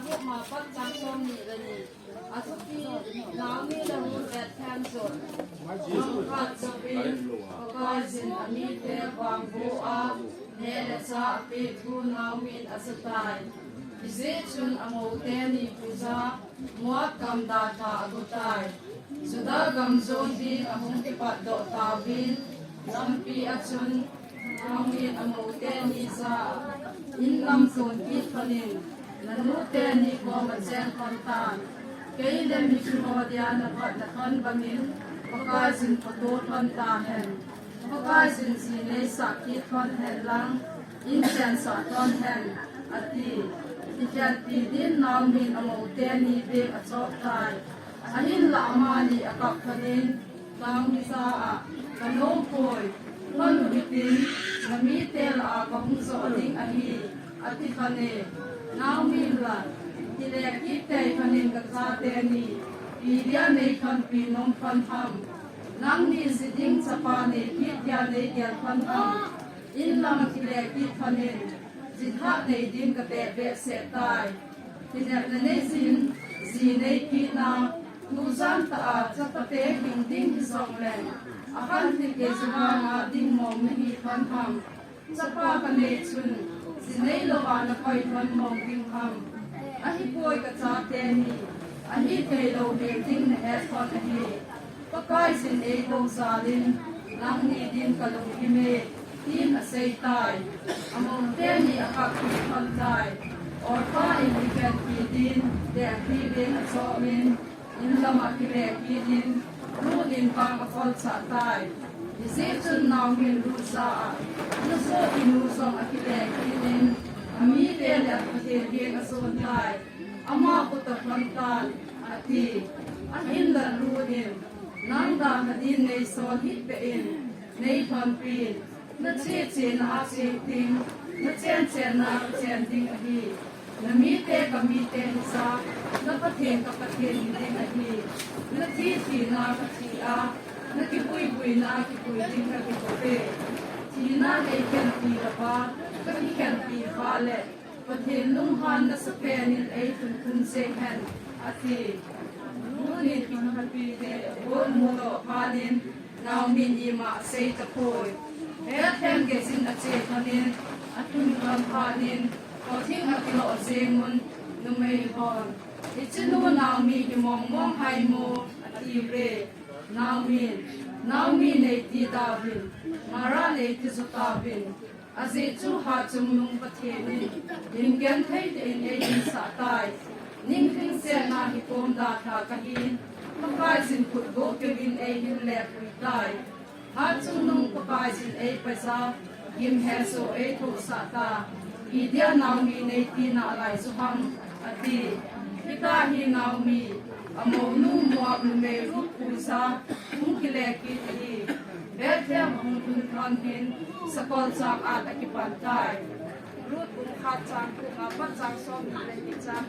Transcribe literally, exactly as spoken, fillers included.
Homa pat chang som ni le ni. Athupi, Naomi le Ruth Bethlehem jot. Gam khat jouvin, Pakaiyin amite vangboh a, neh le chah apeh thu Naomin ajatai. Hijeh chun amou teni puja, Moab gam dalha agotai. Judah gam jon ding ahung kipatdoh tauvin, lampi a chun, Naomin amou teni jah a, in lam ton kit lhonin, nanu teni koma chen lhon tan. Kei le mipi ho dia navat nalhon bangin, Pakaiyin photo lhon tahen. Pakaiyin ji neisah kit lhon hen lang, in chensah lhon hen, ati. Kikhenpi din Naomin amou teni beng achop tai. Ahinlah amani akap lhonin, Naomi jah a, kanom poi, lhon u hitin, namite lah a kahung jo ding ahi, ati lhon e. Naomin lah, kile kit tei lhonin kacha teni, ipi dia neilhonpi nom lhon ham. Nangni ji ding chapa nei kit dia neigel lhon ham. In lam kile kit lhonin, ji thah nei din kateh behseh tai. Kinepna neijin, ji nei kitna, tujan tah a chapate hing ding hijongleng, akhanlhi kei ji vanga ding mong nahi lhon ham. Chapa kanei chun, ji neilouva nakoi lhon mong ding ham. Ahipoi kacha teni, ahi theilou hel ding nahet lhon ahi. Pakaiyin eidou jalin, nangni din kalunggim e, tin aseitai. Amou teni akap kit lhon tai. Orpah in kikhenpi din, dengpi beng achopin, in lam a kile kitin, Ruth in vang akolchah tai. Hijeh chun Naomin Ruth jah a, najot inu jong akile kitin, amite le Pathen henga ajon tai. Ama khut a lhon tan, ati. Ahinlah Ruth in, nang dalha din neisol hih beh in, neilhonpin, nache chena a che ding, nachen chenna a kachen ding ahi. Namite kamite hija, na Pathen ka Pathen hiding ahi. Nathi thina kathi a, nakipui puina kipui ding kakipui e. Thina neikhenpi louva, kakikhenpi khah le, Pathen lunghan nasapen in eilhun khum jeng hen, ati. Ruth in kikhenpi te agot mudoh phat in, Naomin ima asei tapoi. Bethlehem geiyin ache lhonin, alhun lhon phat in, kotthing akiloh jeng un, numei hon, ichenu Naomi hi mong mong ham, atiuve. Naomin, Naomi neiti tauvin, Mara neiti jo tauvin. Ajeh chu hatchungnung Pathen in, lim genthei tah in eidimsah tai. Ning lhingsetna hi kom dalha kahin, Pakaiyin khut go keuvin eihin lepui tai. Hatchungnung Pakaiyin eipaija, gim hesoh eithohsah ta. Idia Naomi neiti nalai jo ham, ati. Hitia hi Naomi, amounu Moab numei Ruth puija, hung kile kit ahi. Bethlehem ahung lhun lhon hin, sakol chang at akipan tai. Ruth bung khat chang ko nga pat chang som ni le ni chan.